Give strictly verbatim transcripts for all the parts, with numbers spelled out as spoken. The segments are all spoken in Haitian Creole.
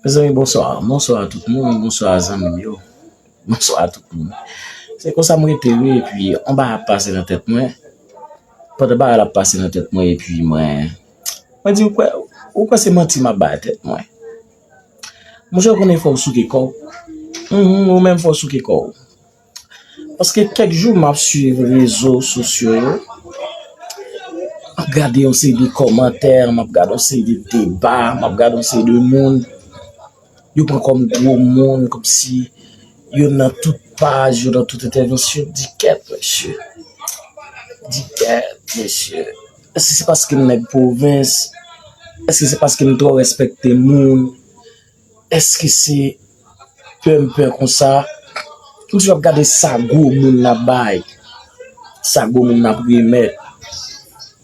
Mezanmi, bonswa. Bonswa a tout moun. Bonswa a zanmi m yo. Bonswa a tout moun. Se konsa m rete wi, epi yon bagay ap pase nan tèt mwen. Pandan bagay la ap pase nan tèt mwen, epi mwen, mwen di, ou kwè, ou kwè se manti m ap bay tèt mwen? Monchè, ou konnen fò w souke kò w. Mhm, ou menm fò w souke kò w. Paske kèk jou m ap swiv rezo sosyo yo, m ap gade yon seri de kòmantè, m ap gade yon seri de deba, m ap gade yon seri de moun. Yo pran kòm gwo moun, kòmsi yo nan tout paj, yo nan tout entèvansyon. Di kèt, mesye. Di kèt, mesye. Èske se paske m nèg pwovens? Èske se paske m twò respekte moun? Èske se pè m pè konsa? Kòmsi w ap gade sa gwo moun nan bay, sa gwo moun nan remèt.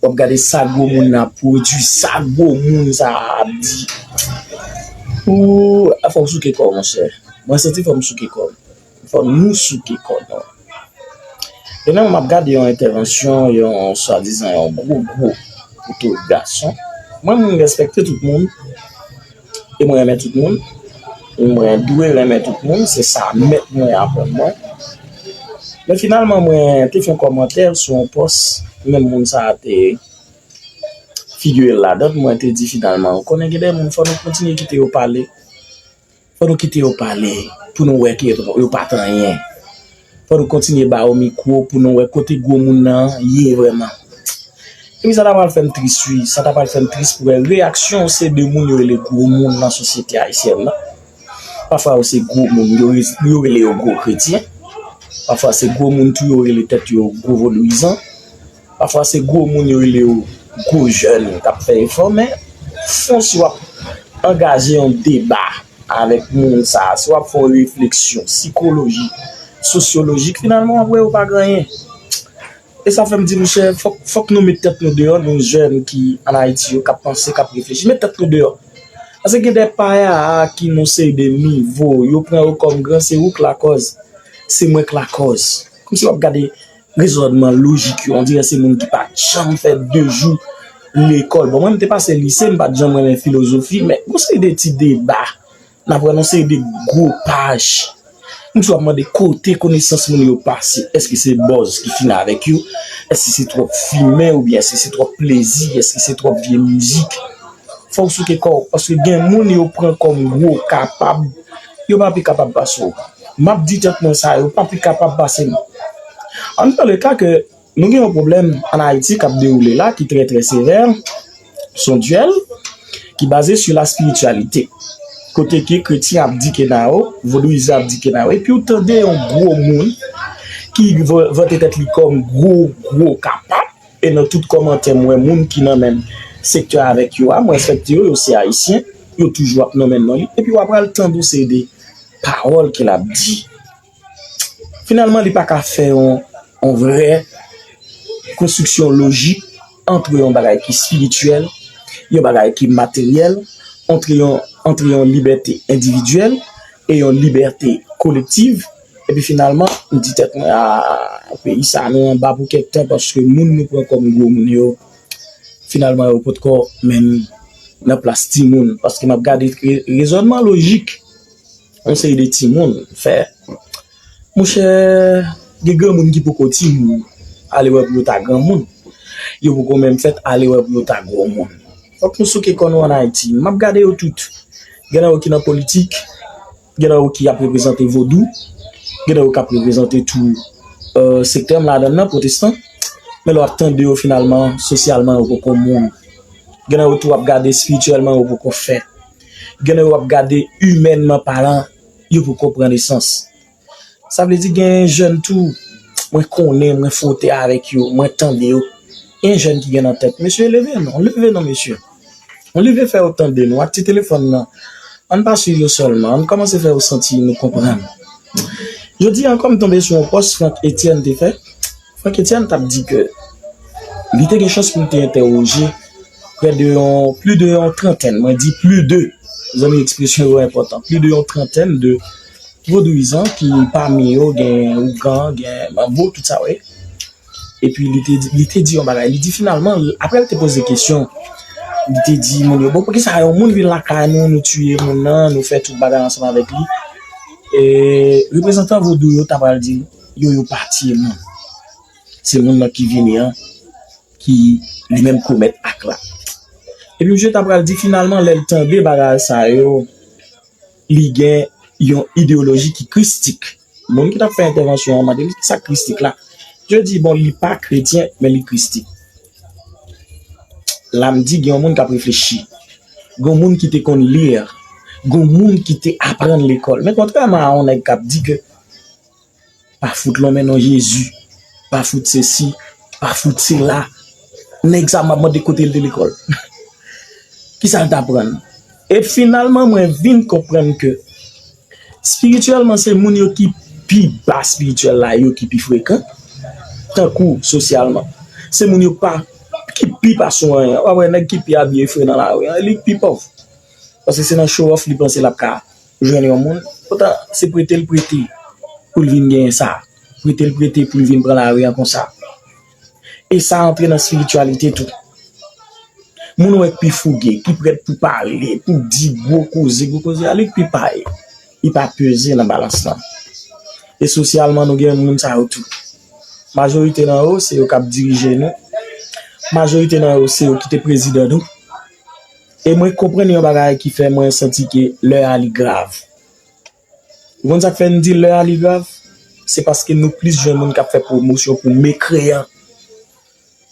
W ap gade sa gwo moun nan pwodui, sa gwo moun sa a ap di. Ou, fò w souke kò w, monchè. Mwen santi fò m souke kò m. Fò nou souke kò nou. Dènyèman, m ap gade yon entèvansyon, yon swadizan, yon gwo, gwo poto gason. Mwen, mwen respekte tout moun. E mwen renmen tout moun. Mwen dwe renmen tout moun. Se sa mèt mwen aprann mwen. Men finalman, mwen te fè yon kòmantè sou yon pòs, menm moun sa a te figire ladan l, mwen te di finalman, ou konnen gen de moun, fò nou kontinye kite yo pale. Fò nou kite yo pale pou nou wè ke yo pa t anyen. Fò nou kontinye ba yo mikwo pou nou wè kote gwo moun nan ye vrèman. Epi sa ta pral fè m tris wi, sa ta pral fè m tris pou wè reyaksyon se de moun yo rele gwo moun nan sosyete ayisyèn nan. Pafwa yo se gwo moun, yo, yo rele yo gwo kretyen. Pafwa se gwo moun tou yo rele tèt yo gwo vodouyizan. Pafwa se gwo moun yo rele yo gwo jèn k ap fè efò, men fon si w ap angaje yon deba avèk moun sa a, si w ap fè yon refleksyon sikolojik, sosyolojik, finalman w ap wè yo pa gen anyen. E sa fè m di, monchè, fòk, fòk nou met tèt nou deyò, nou jèn ki ann Ayiti yo, k ap panse, k ap reflechi, met tèt nou deyò. Paske gen de paya ki nan seri de nivo, yo pran yo kòm gran, se ou k lakòz, se mwen k lakòz. Kòmsi w ap gade rezònman lojik yo, on dirè se moun ki pa t janm fè de jou lekòl. Bon, mwen, m te pase lise, m pa t janm renmen filozofi, men gon seri de ti deba, n ap wè nan seri de gwo paj. Moun yo ap mande kote konesans moun yo pase. Èske se bòz ki fin avèk yo? Èske se twòp fimen oubyen èske se twòp plezi? Èske se twòp vye mizik? Fò w souke kò w, paske gen moun yo pran kòm gwo kapab, yo pa pi kapab pase w. M ap di tèt mwen sa, yo pa pi kapab pase m. An, nan le ka ke nou gen yon pwoblèm ann Ayiti k ap dewoule la, ki trè, trè sevè, se yon dyèl ki baze sou la spirityalite. Kote ke kretyen ap dike na yo, vodouyizan ap dike na yo, epi w tande yon gwo moun ki va-, vante tèt li kòm gwo, gwo kapab, e nan tout kòmantè m wè moun ki nan menm sektè avèk yo a, mwen respekte yo, yo se ayisyen, yo toujou ap nonmen non li, epi w ap pral tande yon seri de pawòl ke l ap di. Finalman, li pa ka fè yon, yon vrè konstriksyon lojik ant yon bagay ki espirityèl, yon bagay ki materyèl, ant yon, ant yon libète endividyèl e yon libète kolektiv. Epi finalman, m di tèt mwen, a, peyi sa, nou anba pou kèk tan, paske moun nou pran kòm gwo moun yo, finalman, yo potko menm nan plas timoun. Paske m ap gade re-, rezònman lojik yon seri de timoun fè. Monchè, gen granmoun ki poko timoun, ale wè pou yo ta granmoun. Yo poko menm fèt, ale wè pou yo ta gwo moun. Fòk nou souke kò nou ann Ayiti. M ap gade yo tout. Gen nan yo ki nan politik, gen nan yo ki ap reprezante vodou, gen nan yo k ap reprezante tou, euh, sektè m ladan nan, pwotestan. Men lè w ap tande yo finalman, sosyalman, yo poko moun. Gen nan yo tou w ap gade espirityèlman, yo poko fèt. Gen nan yo w ap gade imènman palan, yo poko pran nesans. Sa vle di gen jèn tou, mwen konnen, mwen fwote avèk yo, mwen tande yo. Gen jèn ki gen nan tèt, mesye, leve non, leve non, mesye. Ann leve fè yo tande nou ak ti telefòn nan. Ann pa swiv yo sèlman, ann kòmanse fè yo santi nou konprann. Jodi a ankò m tonbe sou yon pòs Franck Etienne te fè. Franck Etienne t ap di ke li te gen chans pou l te entèwoje prè de yon, pli de yon trantèn, mwen di pli de, zanmi ekspresyon yo enpòtan, pli de yon trantèn de vodouyizan ki pami yo gen ougan, gen manbo, tout sa, wi. Epi li te, li te di yon bagay. Li di finalman, apre l te poze kesyon Li te di moun yo, bon, poukisa yon moun vin lakay nou, nou tiye moun nan, nou fè tout bagay ansanm avèk li? E reprezantan vodou yo ta pral di l, yo, yo pa tiye moun. Se moun nan ki vini an, ki li menm komèt ak la. Epi misye ta pral di finalman, lè l tande bagay sa yo, li gen yon ideyoloji ki kristik. Moun ki t ap fè entèvansyon an mande li, kisa k kristik la? Misye di, bon, li pa kretyen, men li kristik. La m di, gen yon moun k ap reflechi. Gen yon moun ki te konn li. Gen yon moun ki te aprann lekòl. Men kontrèman a yon nèg k ap di ke pa fout lonmen non Jezi, pa fout sesi, pa fout sela. Nèg sa, m ap mande kote l te lekòl. Kisa l t aprann? E finalman, mwen vin konprann ke espirityèlman, se moun yo ki pi ba espirityèl la, yo ki pi frekan, tankou sosyalman. Se moun yo pa, ki pi pa sou anyen. W ap wè nèg ki pi abiye fre nan lari an, li pi pòv. Paske se nan show off li panse l ap ka jwenn yon moun. Poutan, se prete l prete pou l vin genyen sa. Prete l prete pou l vin pran lari an konsa. E sa antre nan espirityalite tou. Moun ou wè k pi fouge, ki prèt pou pale, pou di gwo koze, gwo koze a, li k pi pay. Li pa peze nan balans lan. E sosyalman, nou gen moun sa yo tou. Majorite nan yo, se yo k ap dirije nou. Majorite nan yo, se yo ki te prezidan nou. E mwen konprann yon bagay ki fè mwen santi ke lè a li grav. Ou konn sa k fè m di lè a li grav? Se paske nou plis jwenn moun k ap fè pwomosyon pou mekreyan.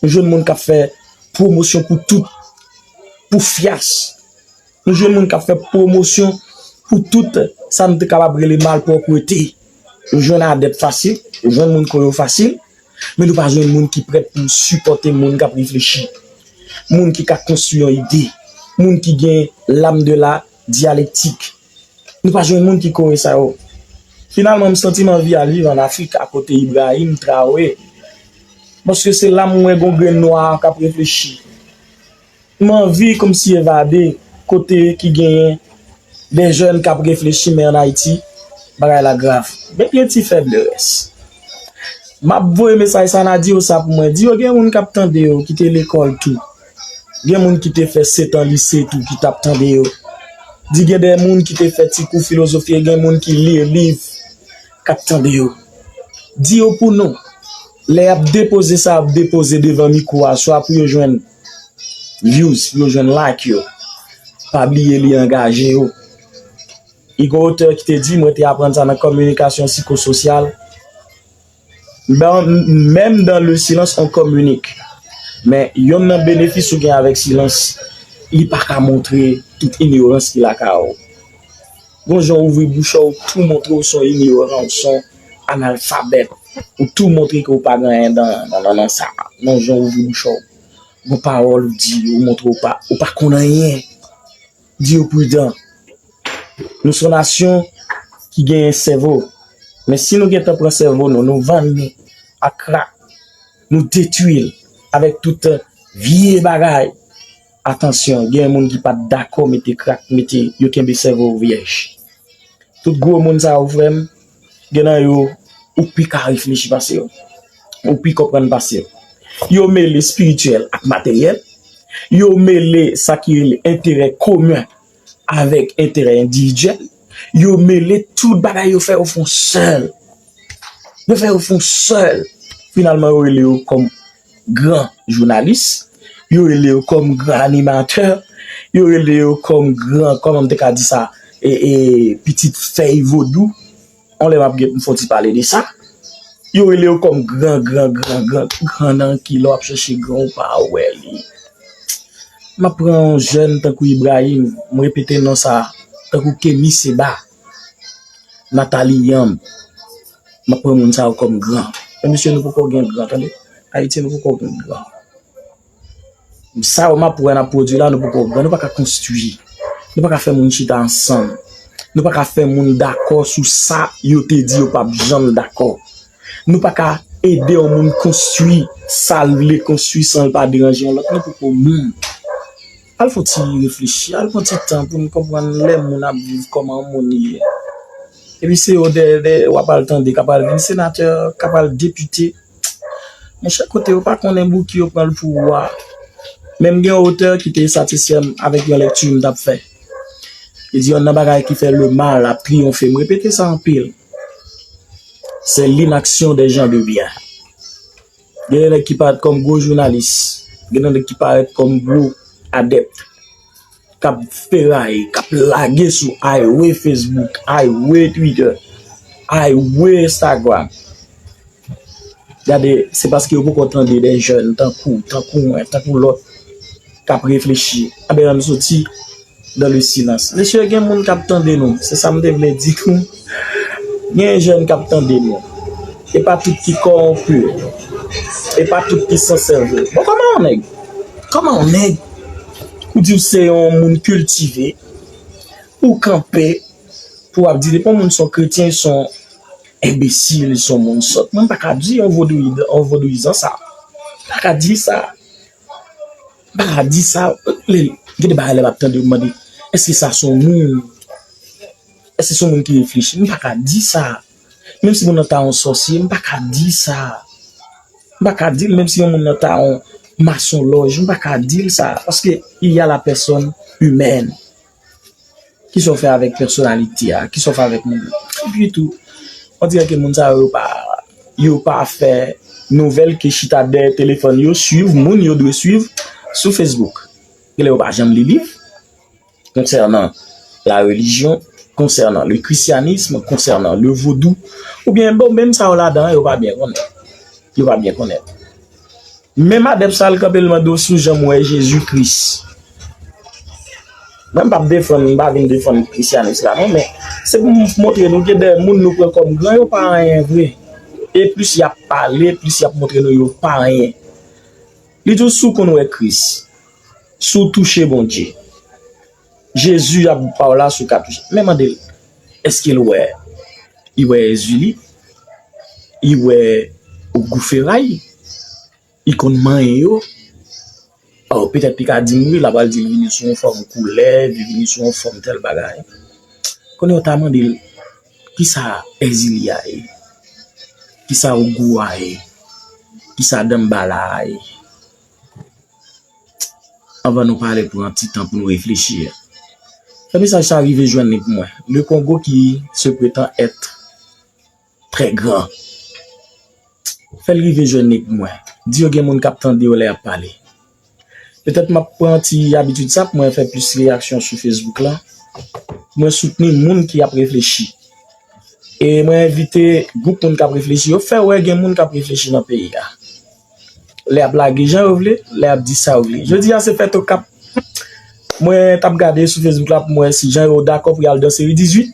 Nou jwenn moun k ap fè pwomosyon pou tout, pou fyas. Nou jwenn moun k ap fè pwomosyon pou tout sa nou te kapab rele malpwòpte. Nou jwenn adèt fasil, nou jwenn moun kò yo fasil, men nou pa jwenn moun ki prèt pou sipòte moun k ap reflechi. Moun ki ka konstwi yon ide, moun ki gen lam de la dyalektik. Nou pa jwenn moun ki kore sa yo. Finalman, m santi m anvi al viv ann Afrik akote Ibrahim Traoré. Paske se la m wè gon grenn nwa k ap reflechi. M anvi kòmsi evade kote ki genyen de jèn k ap reflechi, men ann Ayiti, bagay la grav. Men gen ti feblès. M ap voye mesaj sa nan di yo sa pou mwen. Di yo gen moun k ap tande yo, ki te lekòl tou. Gen moun ki te fè setan lise tou, ki t ap tande yo. Di gen de moun ki te fè ti kou filozofi, e gen moun ki li liv, k ap tande yo. Di yo pou nou, lè y ap depoze sa y ap depoze devan mikwo a, swa pou yo jwenn views, pou yo jwenn like yo. Pa bliye li angaje yo. Li gon otè ki te di, mwen te aprann sa nan kominikasyon sikososyal, menm dans le silence on communique. Men yonn nan benefis ou gen avèk silans, li pa ka montre tout inyorans ki lakay ou. Gon jan ou ouvri bouch ou, ou tou montre ou se yon inyoran, ou se yon analfabèt, ou tou montre ke ou pa gen anyen nan, nan, nan, nan sa. Nan jan ou ouvri bouch ou, gon pawòl ou di, ou montre ou pa, ou pa konn anyen. Di yo pridan. Nou se yon nasyon ki genyen sèvo. Men si nou gentan pran sèvo nou, nou vann li ak krak, nou detwi l avèk tout vye bagay. Atansyon, gen moun ki pa t dakò mete krak, mete yo kenbe sèvo yo vyèj. Tout gwo moun sa yo, frè m, gen nan yo, ou pi ka reflechi pase yo. Ou pi konprann pase yo. Yo mele espirityèl ak materyèl. Yo mele sa ki rele enterè komen avèk enterè endividyèl. Yo mele tout bagay, yo fè yo fè yon sèl. Yo fè yo fè yon sèl. Finalman, yo rele yo kòm gran jounalis. Yo rele yo kòm gran animatè. Yo rele yo kòm gran, kòman m te ka di sa, e, e, pitit fèy vodou. On lè m ap gen pou m fè yon ti pale de sa. Yo rele yo kòm gran, gran, gran, gran, gran nan ki lè w ap chèche gran ou pa wè li. M ap pran yon jèn tankou Ibrahim, m repete non sa, tankou Kemi Seba, Nathalie Yamb. M ap pran moun sa yo kòm gran. Men mesye, nou poko gen gran, tande. Ayiti, nou poko gen gran. Sa yo m ap wè n ap pwodui la, nou poko, nou pa ka konstwi. Nou pa ka fè moun chita ansanm. Nou pa ka fè moun dakò sou sa yo te di yo p ap janm dakò. Nou pa ka ede yon moun konstwi sa l vle konstwi san l pa deranje yon lòt. Nou poko moun. Al fè yon ti reflechi, al pran ti tan pou n konprann lè moun ap viv kòman yon moun ye. Epi se yo dèyè, dèyè, w ap al tande k ap al vin senatè, k ap al depite. Monchè, kote yo pa konnen Bouki yo pran l pou wa. Men m gen yon otè ki te satisfè m avèk yon lèkti m t ap fè. Li di, yonn nan bagay ki fè le mal ap triyonfe, m repete sa anpil, c'est l'inaction des gens de bien. Gen de nèg ki parèt kòm gwo jounalis, gen de nèg ki parèt kòm gwo adèpt, k ap feraye, k ap lage sou highway Facebook, highway Twitter, highway Instagram. Gade, se paske yo poko tande de jèn tankou, tankou mwen, tankou lòt, k ap reflechi. Anben, ann soti dans le silence. Mesye, gen moun k ap tande nou. Se sa m te vle di nou. Gen jèn k ap tande nou. E pa tout ki kòwonpi. E pa tout ki sansè vre. Bon, kòman yon nèg? Kòman yon nèg? Ou di w se yon moun kiltive. Ou kanpe pou w ap di depi yon moun se yon kretyen, se yon enbesil, se yon moun sòt. Mwen, m pa ka di yon vodou-, yon vodouyizan sa. M pa ka di sa. M pa ka di sa. Lè, gen de bagay lè m ap tande, yo mande, èske sa se yon moun? Èske se yon moun ki reflechi? M pa ka di sa. Menm si moun nan ta yon sòsye, m pa ka di sa. M pa ka di l, menm si yon moun nan ta yon masonlòj, m pa ka di l sa. Paske il y a la personne humaine. Kisa w fè avèk pèsonalite a? Kisa w fè avèk moun? Epi tou, on dirè ke moun sa yo, yo pa, yo pa fè nouvèl ke chita dèyè telefòn yo, swiv moun yo dwe swiv sou Facebook. Genlè yo pa janm li liv konsènan la relijyon, konsènan le christianisme, konsènan le vodou. Oubyen, bon, menm sa yo ladan, yo pa byen konnen. Yo pa byen konnen. Menm adèp sa, l kanpe, l mande w si w janm wè Jezi Kris. Mwen, m p ap defann, m pa vin defann krisyanis la, non, men se pou m montre nou ke dèyè moun nou pran kòm gran, yo pa anyen vre. E plis y ap pale, plis y ap montre nou yo pa anyen. Li di w, si w konn wè Kris, si w touche Bondye, Jezi ap ba w la si w ka touche. Men mande l, èske l wè? Li wè Èzili? Li wè Ogou Feray? Li konn manyen yo? Oh, petèt li ka di m wi, l ap al di l vini sou yon fòm koulè, li vini sou yon fòm tèl bagay. Kounye a w ta mande l, kisa Èzili a ye? Kisa Ogou a ye? Kisa Danmbala a ye? Anvan nou pale, pran ti tan pou nou reflechi. Fè mesaj sa rive jwenn li pou mwen. Le Congo qui se prétend être très grand. Fè l rive jwenn li pou mwen. Di yo gen moun k ap tande yo lè y ap pale. Petèt m ap pran ti abitid sa pou mwen fè plis reyaksyon sou Facebook la. Pou mwen soutni moun ki ap reflechi. E mwen envite gwoup moun k ap reflechi yo, fè wè gen moun k ap reflechi nan peyi a. Lè y ap lage jan yo vle, lè y ap di sa yo vle. Jodi a se fèt Okap. Mwen t ap gade sou Facebook la pou mwen si jan yo dakò pou y al danse ri dizuit,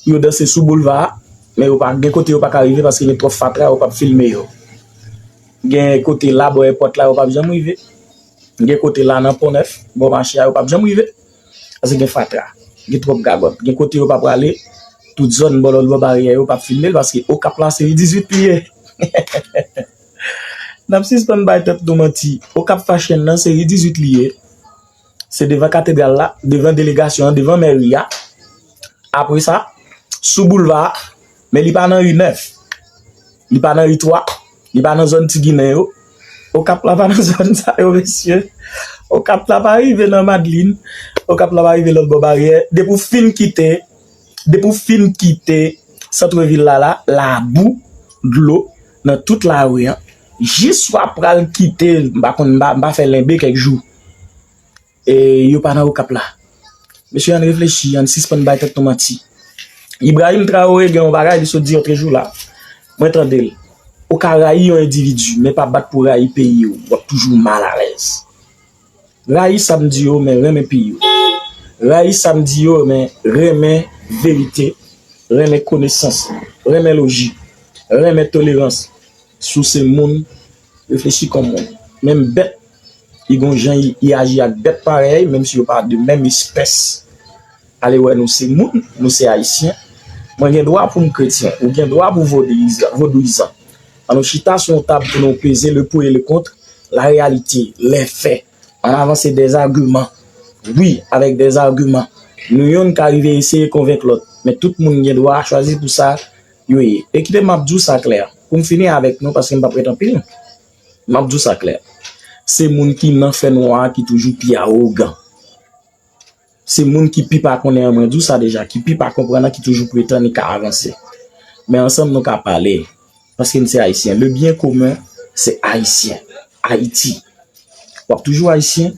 pou yo danse sou boulva a, men yo pa gen kote yo pa ka rive paske gen twòp fatra, yo p ap filme yo. Gen kote la bò èpòt la, yo p ap janm rive. Gen kote la nan Pon Nèf, bò mache a, yo p ap janm rive. Paske gen fatra, gen twòp gagòt. Gen kote yo pa prale, tout zòn bò lòt bò baryè yo p ap filme l paske Okap la se ri dizuit li ye. N ap sispann bay tèt nou manti. Okap Fashion nan se ri dizuit li ye. Se devan katedral la, devan delegasyon an, devan mèri a. Apre sa, sou boulva a, men li pa nan ri nèf. Li pa nan ri twa, li pa nan zòn Ti Ginen yo. Okap la pa nan zòn sa yo, mesye. Okap la pa rive nan Madlin. Okap la pa rive lòt bò baryè. Depi w fin kite, depi w fin kite santrevil la, la, labou, dlo, nan tout lari an. Jis w ap pral kite, m pa konn, m pa, m pa fè lenbe kèk jou. E yo pa nan Okap la. Mesye, ann reflechi, ann sispann bay tèt nou manti. Ibrahim Traoré gen yon bagay li sot di lòt jou la. Mwen tande l. Ou ka rayi yon endividi, men pa bat pou rayi peyi w. W ap toujou malalèz. Rayi sa m di yo, men renmen peyi w. Rayi sa m di yo, men renmen verite, renmen konesans, renmen lojik, renmen tolerans. Si w se moun, reflechi kòm moun. Menm bèt, li gon jan li, li aji ak bèt parèy, menm si yo pa de menm espès. Ale wè, nou se moun, nou se ayisyen. Mwen gen dwa pou m kretyen, ou gen dwa pou vodouyizan, vodouyizan. Ann nou chita sou yon tab pou nou peze le pour et le contre, la réalité, les faits. Ann avanse des arguments. Wi, avèk des arguments. Nou yonn ka rive eseye konvenk lòt, men tout moun gen dwa chwazi pou sa yo ye. E kite m ap di w sa klè, pou m fini avèk nou, paske m p ap ret anpil. M ap di w sa klè. Se moun ki nan fènwa a ki toujou pi awogan. Se moun ki pi pa konnen an, mwen di w sa deja, ki pi pa konprann an, ki toujou pretann li ka avanse. Men ansanm nou ka pale, paske n se Ayisyen. Le byen komen, se Ayisyen. Ayiti. W ap toujou Ayisyen,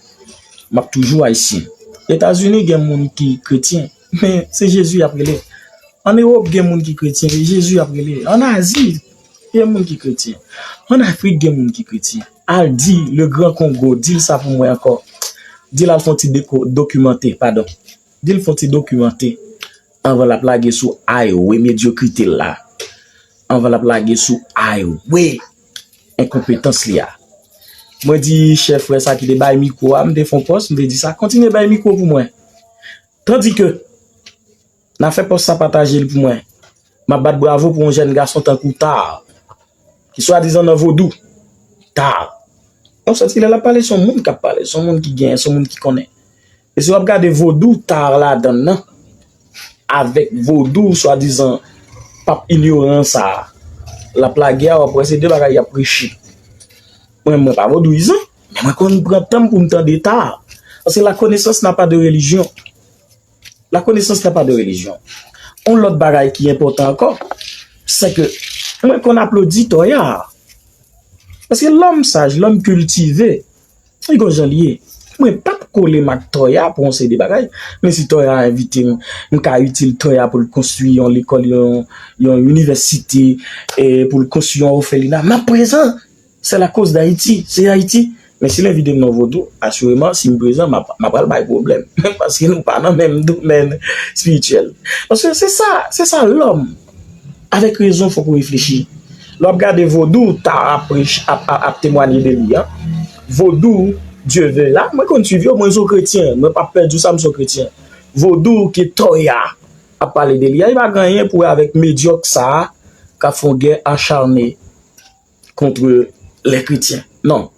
m ap toujou Ayisyen. Etazini gen moun ki kretyen, men se Jezi y ap rele. Ann Ewòp gen moun ki kretyen, e Jezi y ap rele. Ann Azi, gen moun ki kretyen. Ann Afrik, gen moun ki kretyen. Al di le Gran Kongo, di l sa pou mwen ankò. Di l al fè yon ti deko-, dokimante, padon. Di l fè yon ti dokimante anvan l ap lage sou highway medyokrite l la. Anvan l ap lage sou highway enkonpetans li a. Mwen di chè frè sa ki te bay mikwo a, m te fè yon pòs, m te di sa, kontinye bay mikwo pou mwen. Tandike, n a fè pòs sa pataje l pou mwen. M ap bat bravo pou yon jèn gason tankou Tar, ki swadizan nan vodou. Tar. Yon sòtilè l ap pale, se yon moun k ap pale, se yon moun ki genyen, se yon moun ki konnen. E si w ap gade vodou Tar ladan l nan, avèk vodou swadizan pap inyoran sa a, l ap lage a, w ap wè se de bagay y ap preche. Mwen, mwen pa vodouyizan, men mwen konn pran tan m pou m tande Tar. Paske la connaissance n'a pas de religion. La connaissance n'a pas de religion. Yon lòt bagay ki enpòtan ankò, se ke mwen konn aplodi Toya. Paske l'homme sage, l'homme cultivé, li gon jan li ye. Mwen p ap kole m ak Toya pou yon seri de bagay. Men si Toya envite m, m ka itil Toya pou l konstwi yon lekòl, yon, yon inivèsite, e pou l konstwi yon òfelina, m ap prezan. C'est la cause d'Haïti, se Ayiti. Men si l envite m nan vodou, asireman, si m prezan, m ap, m ap pral bay pwoblèm. Paske nou pa nan menm domèn espirityèl. Paske se sa, se sa lòm. Avèk rezon, fòk ou reflechi. Lè w ap gade vodou, Tar ap, ap, ap, ap temwanye de li an. Vodou, Dieu veut là, mwen konn swiv yo, mwen se yon kretyen, mwen p ap pè di w sa, m se yon kretyen. Vodou ke Toya ap pale de li a, li pa gen anyen pou wè avèk medyòk sa a k ap fè yon gè acharne contre les chrétiens. Non.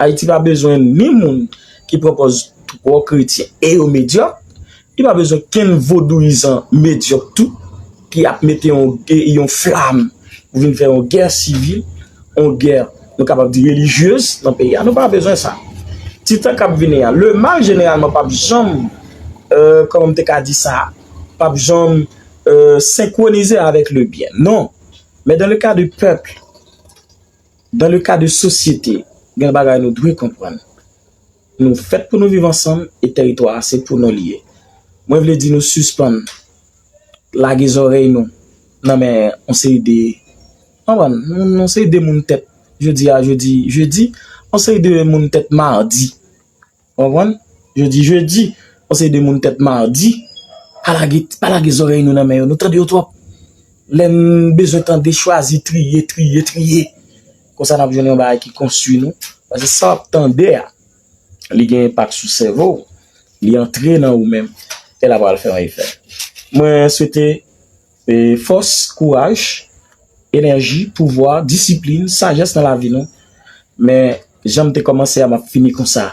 Ayiti pa bezwen ni moun ki pran pòz twò kretyen e yo medyòk. Li pa bezwen kenn vodouyizan medyòk tou ki ap mete yon, yon flam pou vin fè yon gè sivil, yon gè, nou kapab di, relijyez nan peyi a. Nou pa bezwen sa. Ti tan k ap vini an, le mal jeneralman p ap janm, euh, kòman m te ka di sa, p ap janm, euh, senkwonize avèk le byen. Non. Men dans le cas de peuple, dans le cas de société, gen bagay nou dwe konprann. Nou fèt pou nou viv ansanm e tèritwa a se pou nou li ye. Mwen vle di nou sispann lage zòrèy nou nan men yon seri de, konprann, yon, yon seri de moun tèt, jodi a, jodi, jedi, yon seri de moun tèt madi. Ou konprann? Jodi, jedi, yon seri de moun tèt madi, pa lage, pa lage zòrèy nou nan men yo. Nou tande yo twòp. Lè n bezwen tande, chwazi triye, triye, triye. Konsa n ap jwenn yon bagay ki konstwi nou. Paske sa w ap tande a, li gen enpak sou sèvo w, li antre nan ou menm, e l ap pral fè yon efè. Mwen swete, e, fòs, kouraj, enèji, pouvwa, disiplin, sajès nan lavi nou. Men, jan m te kòmanse a, m ap fini konsa.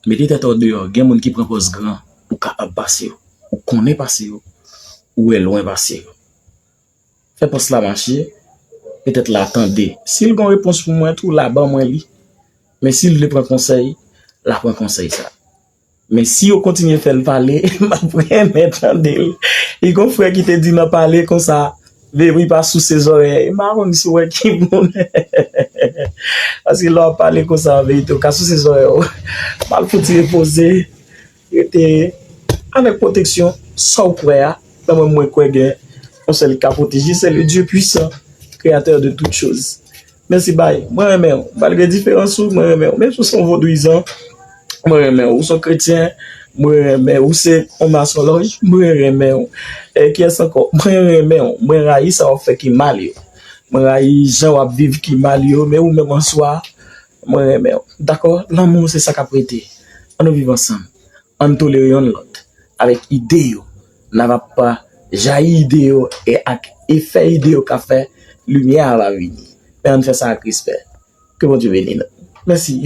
Mete tèt ou deyò, gen moun ki pran pòz gran, ou kapab pase yo, ou konnen pase yo, ou wè lwen pase yo. Fè pòs la mache, petèt l a tande. Si l gon repons pou mwen tou, l a ban mwen li. Men si l vle pran konsèy, l a pran konsèy sa. Men si yo kontinye fè l pale, m ap renmen tande l. Li gon frè ki te di nan pale konsa, Vewi pa souse zòrèy. M pa konn si w wè ki moun. Paske lè w ap pale konsa, an verite, w ka souse zòrèy w. M al fouti repoze. Rete avèk pwoteksyon, sa w kwè a. Men mwen, mwen kwè gen yon sèl ki ka pwoteje, c'est le Dieu puissant, créateur de toutes choses. Mèsi, bay. Mwen renmen w. Malgre diferans ou, mwen renmen w. Menm si w se yon vodouyizan, mwen renmen w. Ou se yon kretyen, mwen renmen w. Ou se yon masonlòj, mwen renmen w. E kiyès ankò? Mwen renmen w. Mwen rayi sa w ap fè ki mal yo. Mwen rayi jan w ap viv ki mal yo. Men ou menm an swa, mwen renmen w. Dakò? Lanmou, se sa k ap rete. Ann nou viv ansanm. Ann tolere yonn lòt avèk ide yo. N ap pa jayi ide yo e ak efè ide yo ka fè, limyè a va vini. Men ann fè sa ak respè. Ke Bondye beni nou. Mèsi.